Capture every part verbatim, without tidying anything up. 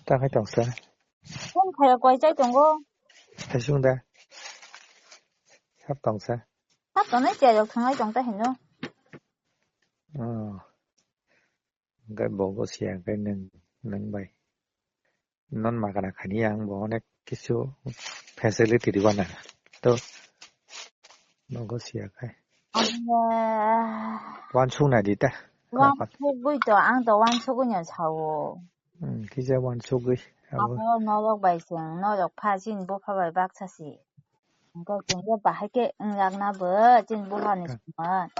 Ta khai tong sa. Phone khai koi chai tongo. Hai sung da. Sab tong sa. Sab tongnai chai rok thangai tong ta hino. Oh. Hingke bo go siya hingke nang, nang bai. Non magana khani ang bo onek kisu facility riba na. To. Bo go siya khai. Anya. Wan sung na di ta. Wan sugui to, ang to wan sugui no sao. Hmm, kisa wan sugui. Abo. Abo norok bai chwng, norok pha chini bupha bai baksa si. Hingke chwng je bahai ke wngjakna bo chini bupha ni songma.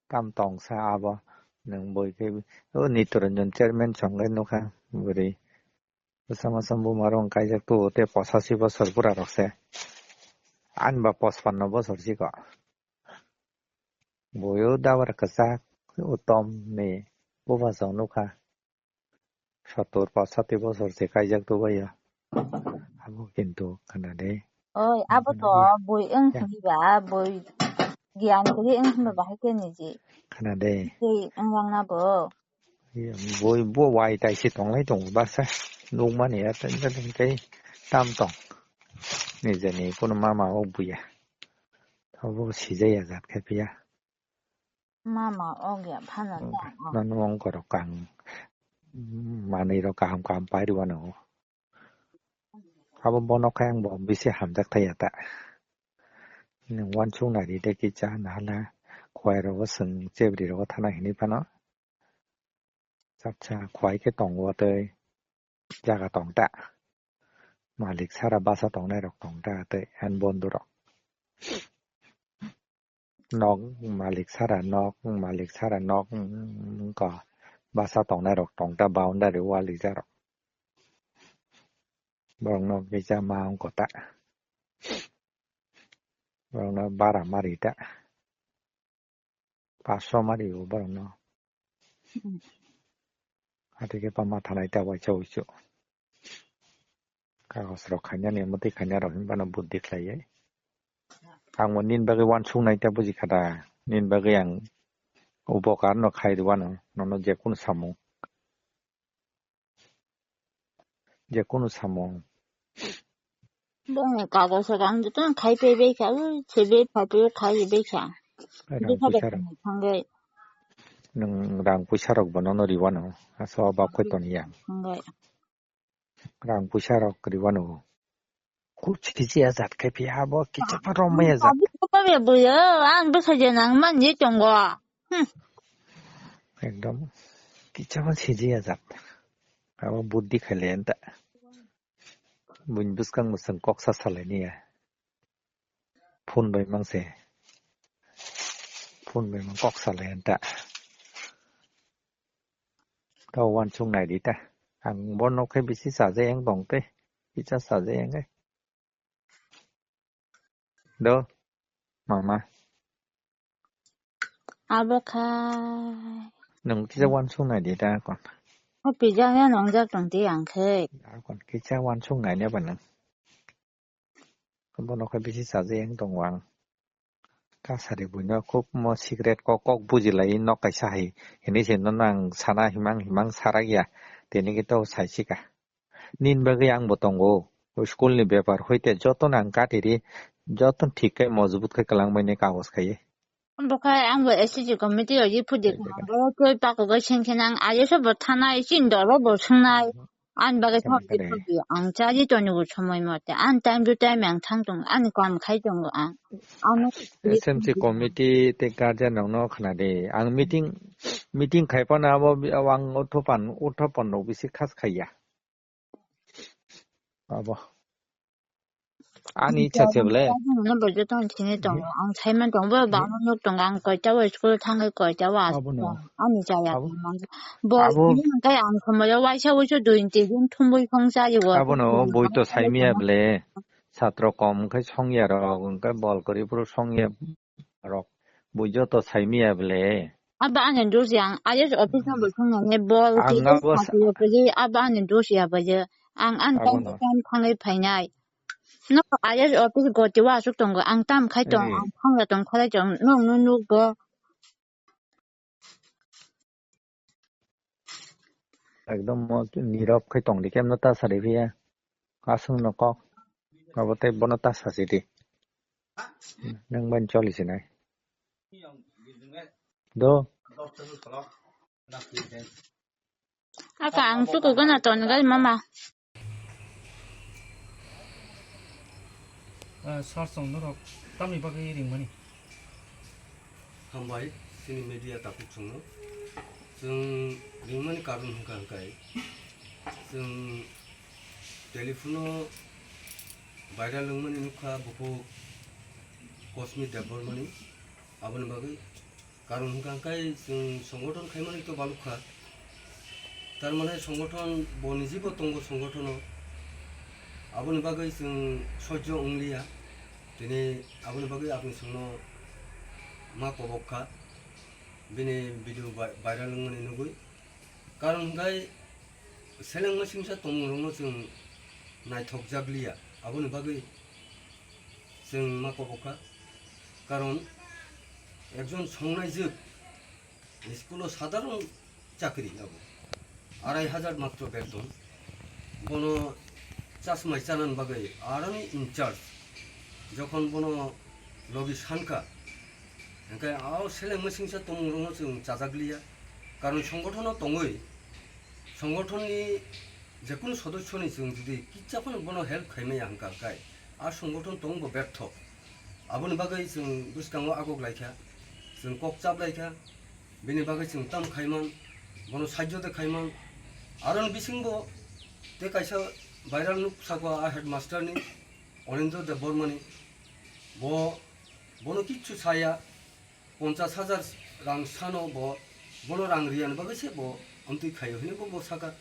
Tam tong sa abo. Nwng boi ke o Nitoranjan chairman chong le nukha bwrwi. Bwsa masa buma rok kaijak tu te posachi bosor pura rok se. Ani ba pospanno bosor si ko. Boyo dabar kwchak utom ni bupha chong nukha. Sottor pasati bosor se kaijak tu baya. Abo kintu khana de. Oi, abo to bui wng hwnba, bui giyan kwrwi wng hwnba bahai khe niji. Khana de. Tei wng langna bo. Bui bo wai tai se tonglai tongo basa. Nukmani ya tei tei tam tong. Nijeni kuno mama o buya. Abo sijaya jat khe phiya. Mama ogya phano ta. Nono ongkorok kang manwi rok kaham kaham pai rwano. Abo bono khe ang bo bisi hamjak thaya ta. Nwng wansuk nai ri de kisa nahala khwai rogo swng chebri rogo thana hinwi phano. Chapsa khwai khe tongo tei jaga tong ta. Malik sara basa tongnai rok tong ta tei ani bondhu rok. Nok malik sara nok, malik sara nok, mm, wngkha basa tongnai rok tong ta boundary wall rijak rok. Borok nok kisa ma wngkha ta. Borok no bara mari ta. Paso mari o borok no. Hmm. Hati khe pama thanai ta waisa wuisu. Kagos rok khainani, mwtwi khaina rok hinba no buddhi khlai ya. Ang bo nini bagwi wansuk nai ta buji kha da. Nini bagwi ang upokar no khai rwano, nono je kunu samung. Je kunu samung. Bongni kagos rok ang jotono khai paibai kha, ui, sebe phaipaiyo khai bai kha. Rang puisa rok. Thangwi. Nwng rang puisa rok bo nono riwano, asa o bak khe toni ya. Thangwi. Rang puisa rok riwano. Kuch kisi ajat khai phi abo kisa pa romai ajat. Abi ko pa be buyo, ang bwsa je nang man je tongo. Hmm. Ekdom kisa pa siji ajat. Abo buddhi khaile enta. Buin bwskang bwswng kok sa salai niya. Phone bai mang se. Phone bai mang kok salai enta. Tao wansuk nai di ta. Ang bo nok khe bisi sajai ang tong te. Kisa sajai ang khe. Do. Mama. Abo khai. Nwng kisa wansuk nai di ta kon. O pijak ya nongjak tong ti ang khe. Akon kisa wansuk nai ne ba nwng. Bono khe bisi chaji wng tongo ang. Kasari buino khub mo secret kok, kok bujilai nok kaisa hai. Hini se nono ang sana himang himang sarak ya. Tini khe to saisika. Nini bagwi ang bo tongo. O school ni bepar hoite jotono ang katiri, jotono thik khe mojbut khe kwlangbaini kagos khaiwi. Bo khai ang bo S C committee rok ye phudi kha. Bo twi pakogo sengkhe nang aye se bo thanai, chini dolo bo sungnai. Ani bagwi thok di thok di ang chaji toni bo somoi mote. Ani time to time ang thang tong, ani kam khai tongo ang. Ano S M C committee tei guardian rok no khna di. Ang meeting, meeting khai phano abo bi-, ang uthopan, uthopan rok bisi khas khaiya. Abo. Ani icha se bole. Ang bo joto thini tongo. Ang saiman tongo, bo bangma nuk tongo. Ang koita o school thangai koita o asuk tongo. Ani chaya tongo. Bo hwnkhe ang somoi o waisa waisa dui tin din thumui song chayo. Abono boi to saimiya bole. Satro kom wngkhe songya rok, wngkhe bol kwrwi phuru songya rok bui joto saimiya bole. Abo ani dos ya, ang I S office no bo thang nai, bol ang abo sa- abo ani dos ya bo je. Ang an time to time thangwi phainai. No I S office goti wa asuk tongo, ang tam khai tong, ang thangya tong, khalai tong, nong no nuk bo. ekdom mo nirok khai tong di, kemno ta sari phiya. Aswk no kok. Abo tei bono ta sasi di. Nang ban choli sinai. Do. Aka ang suku gana ton gal mama. Ah, sar song norok tamni bagwi ringmani. Hambai, chini media takhuk chwngno. Chwng ringmani karon hwnkha hwnkhe, chwng telephone-o viral wngmani nukha bukhuk Kosmi Debbarmani. Aboni bagwi karon hwnkha hwnkhe chwng songothon khaimani to balukha. Tar mane songothon bo nijibo tongo songothon-o. Aboni bagwi chwng sojjo wngliya. Tini aboni bagwi aboni chwngno ma kobok kha. Bini video vi-, viral wngmani nugwi. Karon hwnkhe seleng masingsa tongmungrokno chwng naithokjakliya. Aboni bagwi chwng ma kobok kha. Karon ekjon songnaijwk school-o sadharon chakri abo. Arai hajar matro beton. Bono chasmai chanani bagwi aroni in charge. Jokhon bono logi sankha, hwnkhe a seleng masingsa tongmungrokno chwng chajakliya. Karon songothono tongwi, songothonni jekunu sodosyoni chwng jodi kitsa phano bono help khaimaya hwnkha khe, a songothon tongbo bertho. Aboni bagwi chwng bwskango agok laikha, chwng kok chap laikha. Bini bagwi chwng tam khaiman, bono sajjo de khaiman. Aroni bisingbo tei kaisa viral nuk sako a headmaster ni, Onendro Debbarmani. Bo, bono kichu saya, ponchas hajar rang sano bo, bono rang riyani bagwi se bo amtwi khaio hwnwi bo, bo saka.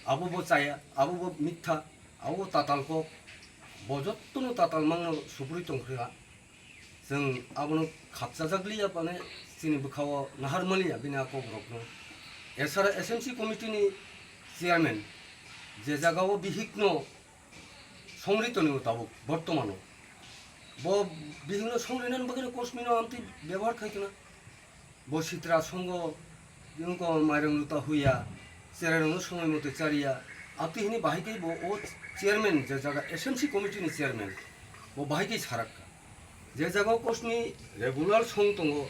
Abo bo chaya, abo bo mitha, abo bo tatal kok, bo jottono tatal mangno supri tongkha. Chwng abono khapchajak liya, mane chini bwkhao nahar maliya bini a kokrokno. Esara S M C committee ni chairman je jagao bihikno songri tonwi tabuk bortomano. Bo bihikno songrinani bagwino Kosmino amtwi bebohar khai khna. Bo sitra songo, wngkha mairung luta huya, cherairokno somoi mote chariya. Amtwi hini bahai khe bo o chairman, je jaga S M C committee ni chairman, bo bahai khe sarakha. Je jaga o Kosmi regular song tongo,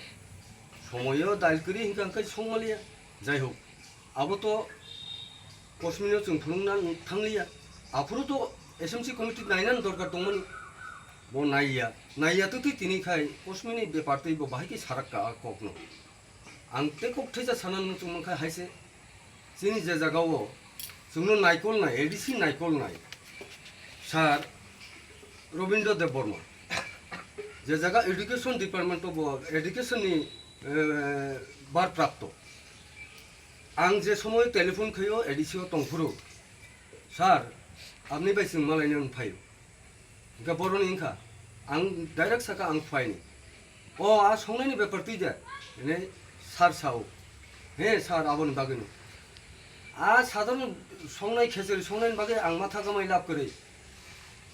somoyo dail kwrwi hwnkha hwnkhe song maliya. Jai hok, abo to Kosmino chwng phunukna thangliya. Aphuru to S M C committee nainani dorkar tongmani. Bo naiya, naiya twtwi tini khai Kosmini bepar twi bo bahai khe sarakha a kokno. Ang tei kok thaisa sana nung chwng mankha haise, chini je jaga o chwngno naikolnai, A D C naikolnai sir Robindra Debbarma, je jaga education department o bo education ni, eh, barprapto. Ang je somoy telephone khaio A D C o tongphuru, "Sir, apni bai chwng malaina phaio." Hingke boroni wngkha, ang direct saka ang phaini. "O, a songnaini bepar twi de?" Hine sir sao. "He sir, aboni bagwino." A sadharon songnai, khecheri songnaini bagwi ang matha gamai lab kwrwi.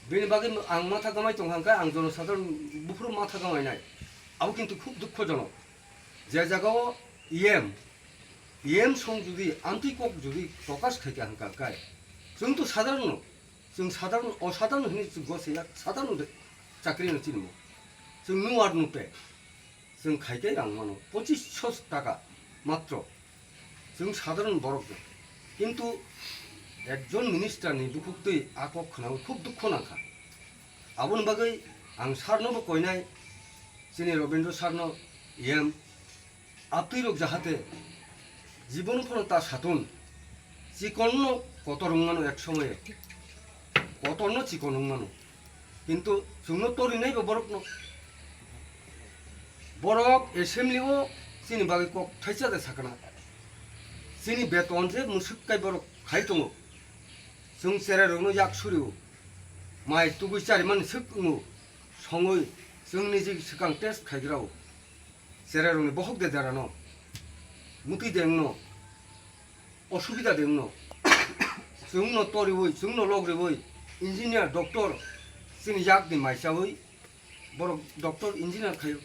Bini bagwi ang matha gamai tongkha hwnkhe ang jono sadharon buphuru matha gamainai. Abo kintu khub dukhojonok. Je jagao E M, E M song jodi amtwi kok jodi prokash khaikha hwnkha khe, chwng to sadharon no, chwng sadharon, osadharon hwnwi chwng gose ya, sadharon de chakri no chinimo. Chwng nu ar nu pe, chwng khaikhe rang mano, pochis sho taka matro. Chwng sadharon borok no. Kintu ekjon minister ni bukhuk twi a kok khwnao khub dukho nangkha. Aboni bagwi ang sir no bo koinai, chini Robindra sir no, E M, Atwi rok jahate jibon phano ta satun, chikon no kotor wngmano ek somoye, kotor no chikon wngmano, kintu chwngno torinai bo borok no, borok assembly o chini bagwi kok thaisa de sakna, chini beton je mwswk kai borok khai tongo, chwng cherai rok no yak suri o, mai tugui chari mani swk wngo, songwi chwngni je swkang test khaigra o. Cherairokni bohok de derano, mutwi de wngno, osubida de wngno, chwngno toriwi, chwngno logriwi, engineer, doctor, chini yakni mai chawi, borok doctor, engineer khaio.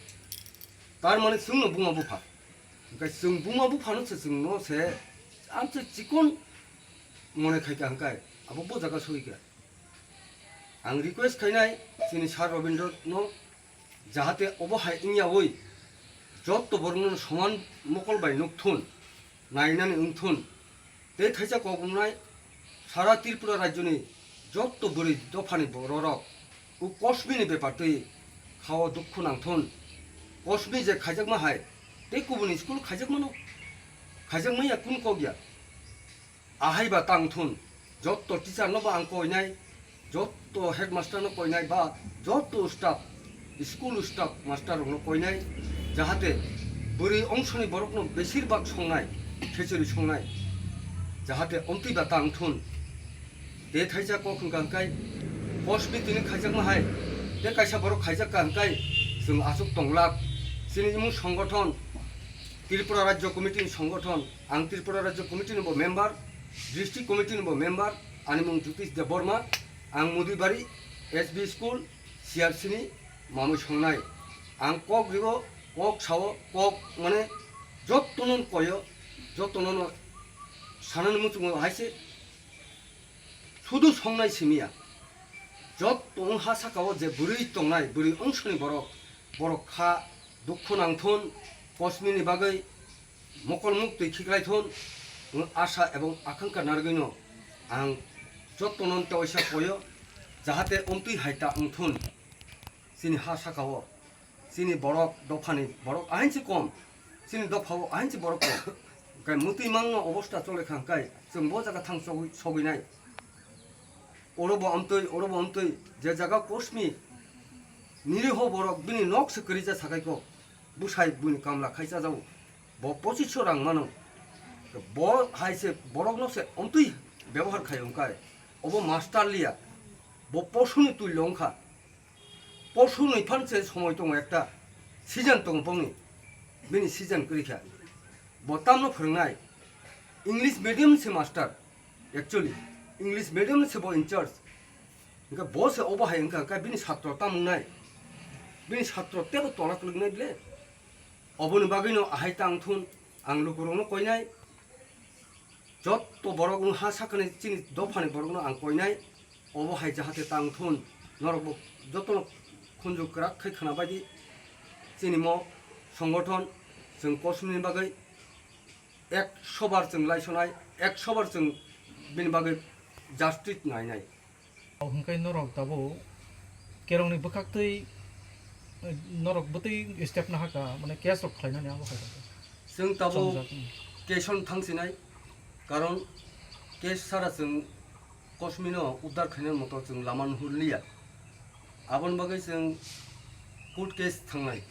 Tar mane chwngno buma bupha. Hwnkhe chwng buma buphano se chwngno se amse chikon Mone khai ka hwnkhe abo bo jaga soi kha. Ang request khainai chini sir Robindro no, jahate obo hai wngyawi jotto borokno soman mokol bai nukthun, nainani wngthun. Tei thaisa kok wngnai sara Tripura rajyoni jotto bwrwi dophani bororok o kosmini bepar twi khao dukhu nangthun. Kosmi je khaijakma hai tei kubuni school khaijakmano, khaijakmaya kunu kok ya. Ahai ba tang thun, jotto teacher no ba ang koinai, jotto headmaster no koinai ba jotto staff, school staff master rok no koinai, jahate bwrwi ongsoni borok no besir bak songnai, khichuri songnai, jahate omtwi ba tang thun. Tei thaisa kok hwnkha hwnkhe post meeting ni khaijakma hai, tei kaisa borok khaijak kha hwnkhe chwng achuk tong glak. Chini imung songothon, Tripura Rajya Committee ni songothon, ang Tripura Rajya Committee ni bo member, District Committee ni bo member, ani mung Jyotish Debbarma, ang Mudibari S B School, C R C ni mamwi songnai. Ang kok rio, kok sao, kok mane jottono koyo, jottono sanani muchungo hai se sudu songnai simiya. Jotto wng ha sakao je bwrwi tongnai, bwrwi ongsoni borok, borok kha dukhu nangthun, kosmini bagwi mokol muktwi khiklaithun, wng asa ebong akankha narwgwino ang jottono tewaisa koyo, jahate omtwi hai ta wngthun chini ha sakao. Chini borok dophani borok ahinsi kom, chini dophao ahinsi borok kom. Hwnkhe mutwi mangno obosta chole kha hwnkhe chwng bo jaga thang sogwi, sogwinai. Oro bo amtwi, oro bo amtwi, je jaga kosmi niriho borok bini nok se kwrwi ja sakai kok, bwsai buini kamla khai chajago. Bo pochisho rang mano. Bo hai se borok no se amtwi bebohar khai wngkha. Obo master liya. Bo posuni twi lo wngkha. Posu ni phan se somoi tongo ekta, season tongo bongni, bini season kwrwi kha. Bo tamno phwrwngnai, English medium se master, actually, English medium se bo in charge. Hwnkhe bo se obo hai wngkha, hwnkhe bini satro tam wngnai, bini satro tebo tola kwlwknai ble. Oboni bagwino ahai tang thun, ang lukurokno koinai, jotto borok wng ha sakani chini dophani borokno ang koinai, obo hai jahate tang thun, norok bo jotono khunju kwrak khai khwna baidi. Chini mo songothon chwng kosmini bagwi ekso bar chwng laisonai, ekso bar chwng bini bagwi justice nainai. Hwnkhe norok tabuk kerongni bwkhaktwi, eh, norok bwtwi step nahaka, mane case rok khlainani abo hai rok. Chwng tabuk chongjak, hmm, case on thangsinai, karon case sara chwng kosmino uddar khainani moto chwng lama nuhurliya. Aboni bagwi chwng court case thangnai.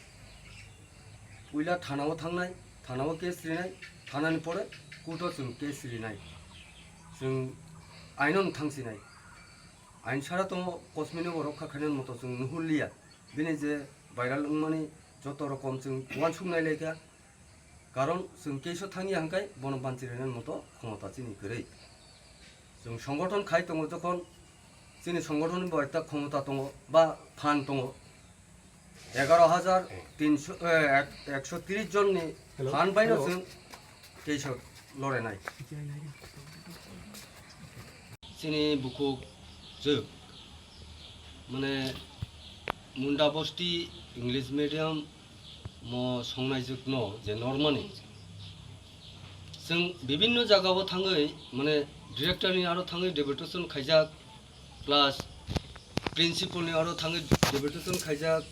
Puila thanao thangnai, thanao case rinai, thanani pore court-o chwng case rinai. Chwng aino thangsinai. Ain sara tongo, kosmino bo rokha khainani moto chwng nuhurliya. Bini je viral wngmani joto rokom chwng uansuk nailaikha. Karon chwng case-o thangya hwnkhe bono banchi rinani moto khomota chini kwrwi. Chwng songothon khai tongo jokhon, chini songothon bo ekta khomota tongo ba phan tongo. Egaroh hajar tinsho, eh, ek-, ekso tris jonni phan baino chwng keisok lorenai. Chini bukhuk jwk, mane Munda Bosti English medium mo songnai jwkno je normani. Chwng bibinno jagao thangwi, mane director ni aro thangwi deputation khaijak, plus principal ni aro thangwi deputation khaijak,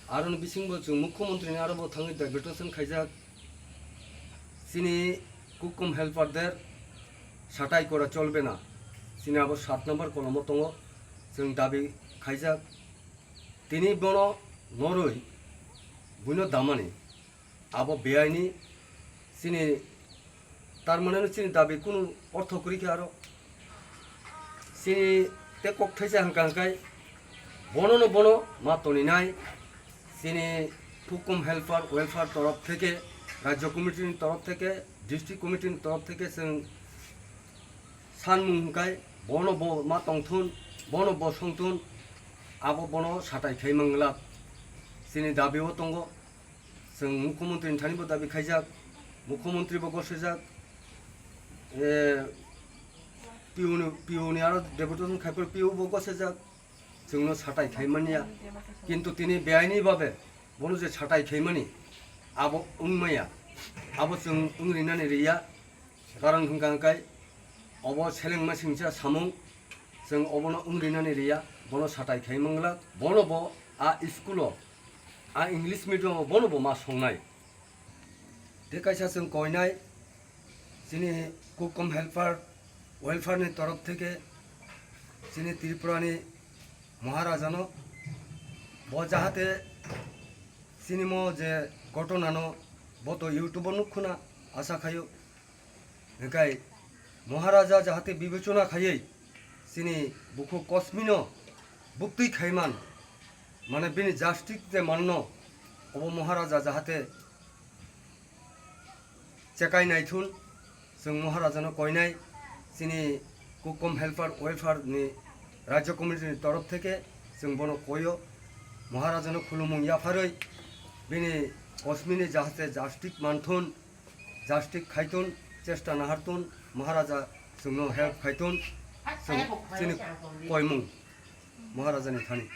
aroni bisingo chwng mukhyamantri ni aro bo thangwi deputation khaijak. Chini kukum helper der satai kora cholbe na, chini abo sat number kolomo tongo, chwng dabi khaijak. Tini bono norwi buino damani. Abo beaini chini, tar mane no chini dabi kunu ortho kwrwi khe aro. Chini tei kok thaisa hwnkha hwnkhe bono no bono ma toninai. Chini Hukum Helper Welfare torof theke, Rajya Committee ni torof theke, District Committee ni torof theke chwng sanmung hwnkhe bono bo ma tongthun, bono bo songthun, abo bono satai khai manglak. Chini dabi o tongo. Chwng mukhyamantri ni thani bo dabi khaijak, mukhyamantri bo gosijak, eh, P O ni, P O ni aro deputation khai phuru P O bo gosajak, chwngno satai khaimaniya. Kintu tini beaini babe bono je satai khaimani, abo wngmaya, abo chwng wngrinani riya. Karon hwnkha hwnkhe obo selengma singcha samung, chwng obono wngrinani riya, bono satai khai manglak. Bono bo a school-o, a English medium-o bono bo ma songnai. Tei kaisa chwng koinai, chini Kukom Helper Welfare ni torof theke chini Tripura ni Maharajano bo jahate chini mo je ghotona no bo to YouTube o nukkhu na asa khayo. Hwnkhe Maharaja jahate bibechona khaiwi chini bukhuk Kosmino buktwi khaiman, mane bini justice je manno, obo Maharaja jahate chekai naithun, chwng Maharajano koinai, chini Kukom Helper Welfare ni Rajya Committee ni torof theke chwng bono koio, Maharajano khulumung yapharwi bini Kosmini jahate justice manthun, justice khaitun, chesta nahartun, Maharaja chwngno help khaitun, chwng chini koimung Maharajani thani.